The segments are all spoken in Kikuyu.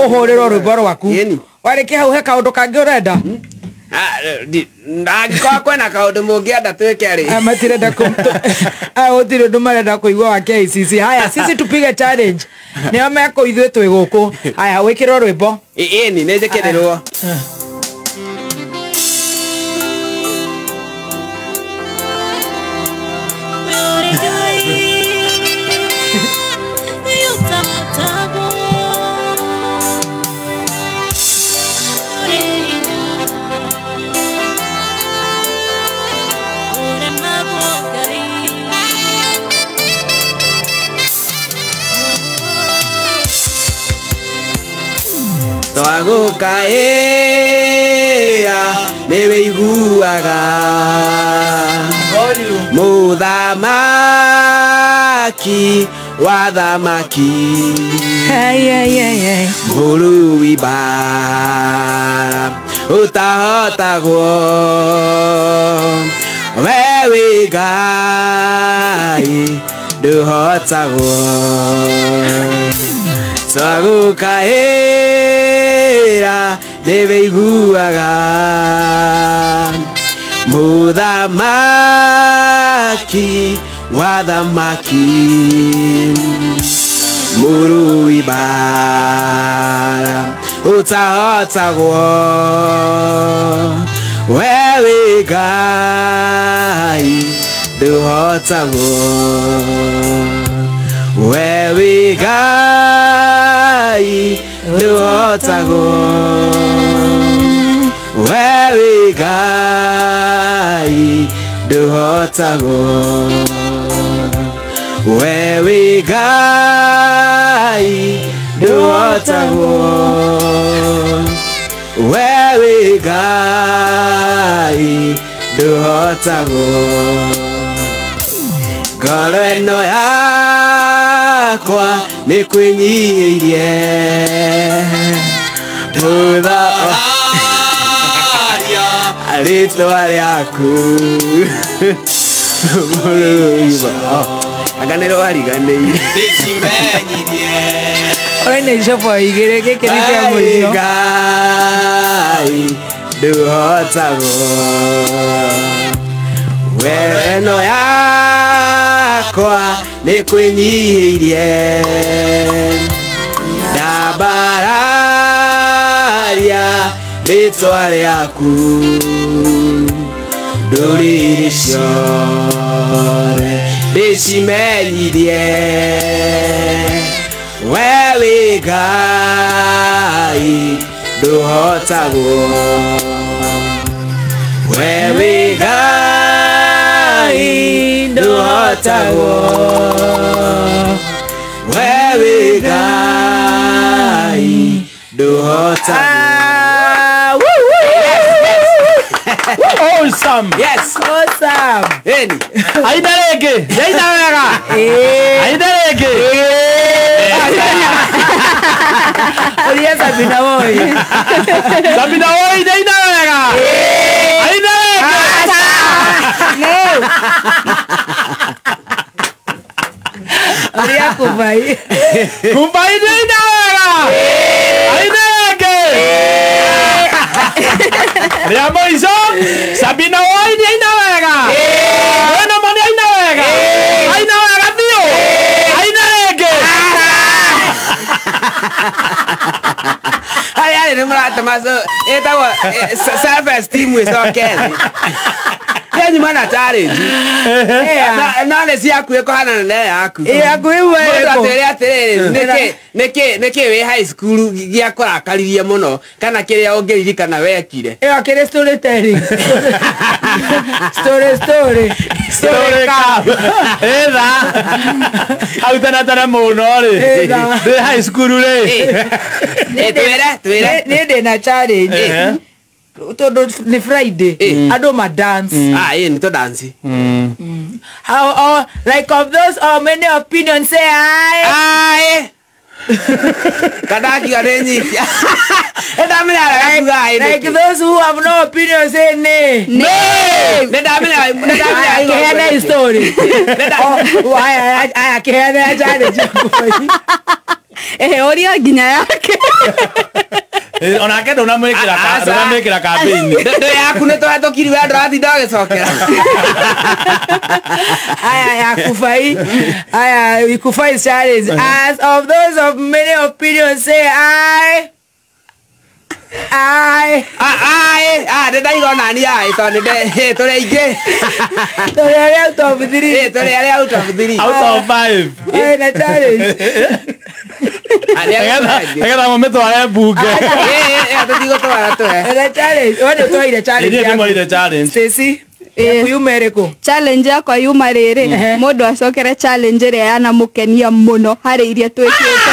Ũhũrĩrwo rwĩmbo rwaku. Warĩkia hau he kaũndũ kangĩ ũrenda? Angĩkorwo kwĩna kaũndũ mũngĩenda twĩke rĩ. Matirenda gũtirĩ ũndũ marenda kũigua wa KICC. Haya, sisi tupige challenge. Nĩo mekũ ithuĩ twĩ gũkũ. Haya, wĩkĩrwo rwĩmbo. Ĩni nĩ njĩkĩrĩrwo. Twagũkaĩra nĩ wĩiguaga mũthamaki wa thamaki mũrui mbara ũtahotagwo we wĩ Ngai ndũhotagwo. Twagũkaĩra nĩ wĩiguaga mũthamaki wa thamaki mũrui mbara ũtahotagwo we wĩ Ngai ndũhotagwo we wĩ Ngai ndũhotagwo we wĩ Ngai ndũhotagwo we wĩ Ngai ndũhotagwo we wĩ Ngai ndũhotagwo. Ngoro ĩno yakwa nĩ kwĩnyihirie thutha rĩtwa rĩaku anga nĩ rwariganĩire. Ũraina icobo igĩrĩ gĩkĩ nĩ kĩa mũico. Ngai ndũhotagwo weno yakwa nĩ kwĩnyihirie ndambararia rĩtwa rĩaku ndũrĩrĩ ciothe ndĩcimenyithie we wĩ Ngai ndũhotagwo we wĩ Ngai ndũhotagwo we wĩ Ngai ndũhotagwo. Awesome. Yes. Awesome. Eni. Aina rĩngĩ. Ndeina wega. Aina rĩngĩ. Ũria Sabina Woi. Sabina Woi ndeina wega. Aina rĩngĩ. No. Ũria Kumbai. Kumbai ndeina wega. Aina rĩngĩ. Rĩa mũico Sabina Woi nĩ aina wega. Wena ma nĩ aina wega. Aina wega biũ. Aina rĩngĩ. Harĩa arĩ nĩ mũratũma ĩtagwo self esteem ĩcoke thĩ. Nyuma na challenge. No nĩ ciaku ĩkũhanana na yaku. Yaku ĩmwe ĩrĩkũ? Atĩrĩ atĩrĩrĩ, nĩkĩ wĩ high school gĩa kũrakaririe mũno kana kĩrĩa ũngĩririkana wekire? Ĩyo kĩrĩ story telling. Story story. Story cup. Ĩtha. Hau tene tene mũno rĩ. Ndĩ high school rĩ. Twĩre twĩre. Niĩ ndĩna challenge. Tondu ni Friday andũ ma dance. Ah, ĩ nĩ tũ dance. How oh, like of those how many opinions say aye. Aye. Kana kiuga nĩ nyiki. Nĩndamenya kuga aye. Like those who have no opinion say nay. Nay. Nĩndamenya nĩndamenya Kĩheane story. Oh, aya aya kĩheane challenge. Oria nginya yake. Onake ndunamwikira campaign. Ndo yaku nĩ twatũkiriwe andũ atinda agĩcokera. Aya ya Kufai. Aya Kufai challenge. As of those of many opinions say aye. Aye. Aye. Ah, ndĩndaiga onani aye tondũ nĩ tũrĩ aingĩ. Tũrĩ arĩa out of 3. Tũrĩ arĩa out of 3. Out of 5. Aye na challenge. Nĩgetha mũmĩtware mbunge. Tũtigũtwara tũhe. Na challenge. We nĩ ũtwaire challenge. Niĩ ndĩmwaire challenge. Stacy. Yaku yuma ĩrĩkũ? Challenge yakwa yuma rĩrĩ mũndũ acokere challenge ĩrĩa yanamũkenia mũno harĩ iria twĩkĩte.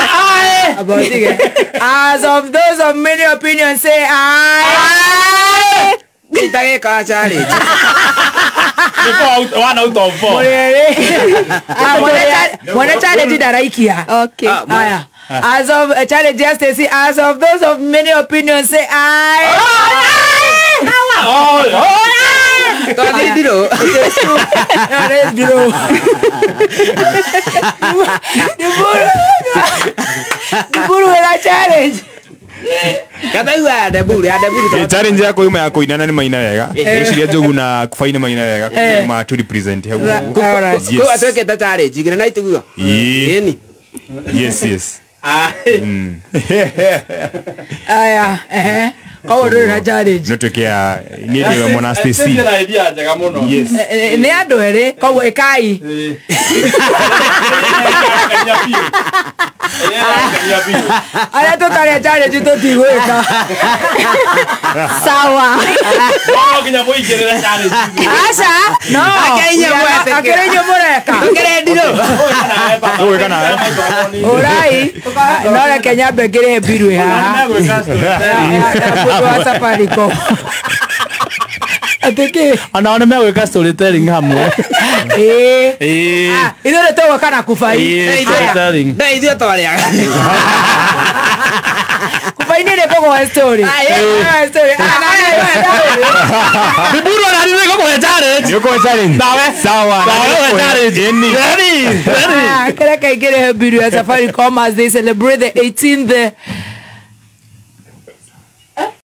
As of those of many opinions say aye. Itagĩka challenge. One out of 4. Mwana challenge ndaraikia. Okay. Aya. As of challenge ya Stacy, as of those of many opinions say aye. Twathindiro. Ndiburu wĩna challenge. Kataigua ya Ndeburu, ya Ndeburu. Challenge yako yuma ya kuinana ni maina wega. Ngwĩciria Njogu na Kufai ni maina wega kuma tu represent hau. Kũu atwĩkĩte challenge igĩrĩ na itiguo. Ĩni. Yes, yes. Aya, koguo ndũrĩ na challenge. No twĩke ya niĩ ndĩ mwana Stacy. Nĩ idea njega mũno. Yes. Nĩ andũ erĩ koguo ĩkai. Arĩa tũtarĩ challenge tũtigwĩka. Sawa. No nginya mũingĩrĩre challenge. Aca, no. Akĩrĩ inyuĩ mũreka. Tũkĩrĩ ndirũ. Ũgwĩka nawe. Ũrai. No reke nyambe ngĩrĩhe mbiru ĩ haha. Mũndũ wa Safaricom. Atĩ kĩ? Onao nĩ megwĩka storytelling hamwe. Ĩĩ. Ĩĩ. Ithuĩ nĩ tũgwĩka na Kufai. Ĩĩ, storytelling. Nda ithuĩ twarĩaga. Kufai nĩ kũgũhe story. Story. Biburu ona nĩ gũkũhe challenge. Nĩ ũkũhe challenge. Nawe. Sawa. Nawe ũhe challenge. Ĩni. Ready. Ready. Kĩreke ingĩrĩhe mbiru ya Safaricom as they celebrate the 18th